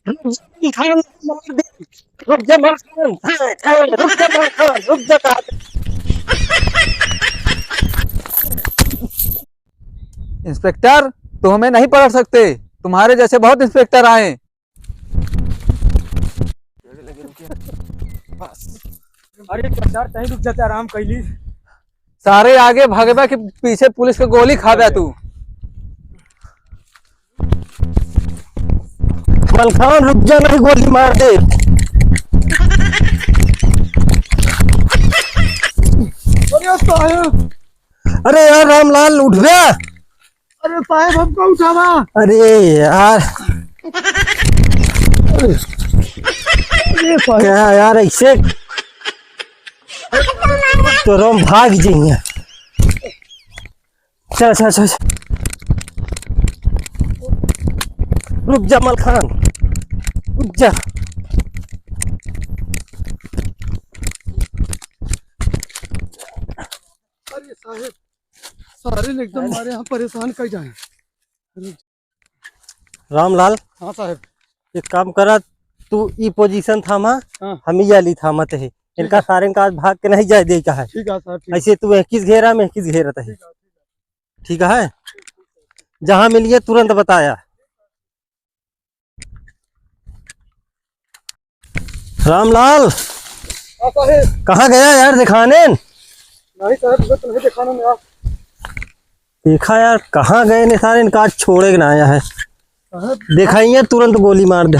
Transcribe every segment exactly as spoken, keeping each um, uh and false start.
रुक जा, मलखान, रुक जा, मलखान, रुक जा, मलखान, रुक जा, कहा। इंस्पेक्टर, तुम हमें नहीं पकड़ सकते, तुम्हारे जैसे बहुत इंस्पेक्टर आए। अरे चाचा, तहीं रुक जाते, आराम कैली। सारे आगे भागबा कि पीछे पुलिस के गोली खाबा तू। मलखान रुक जा, नहीं गोली मार दे। अरे साहेब। अरे यार रामलाल, उठ बे। अरे साहेब, हमका उठावा। अरे यार। अरे साहेब। क्या यार, ऐसे तो हम भाग जाइए। चल, चल, चल, चल। रुक जा मलखान, रुक जा। अरे साहेब, सारे ने एकदम हमारे यहाँ परेशान कर जाए। रामलाल, हाँ साहेब। एक काम करा, तू ई पोजीशन थामा, हाँ। हम ई वाली थामत है। ठीक इनका है। सारे का आज भाग के नहीं जाए दे का है। ठीक है साहब, ठीक है। ऐसे तू इक्कीस घेरा में इक्कीस घेरत है। ठीक है, ठीक है। ठीक है, जहाँ मिलिए तुरंत बताया। रामलाल, हाँ साहेब। कहाँ गया यार दिखाने? नहीं साहेब, मैं तो नहीं दिखाना यार। देखा यार, कहाँ गए ने सारे, इनका आज छोड़े के ना आया है। साहेब। दिखाइए, तुरंत गोली मार दे।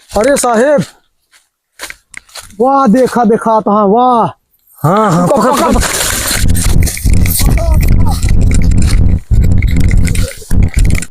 अरे साहेब, वाह, देखा, देखा, हाँ, वाह। हाँ, हाँ, पकड़, पकड़, पकड़, पकड़।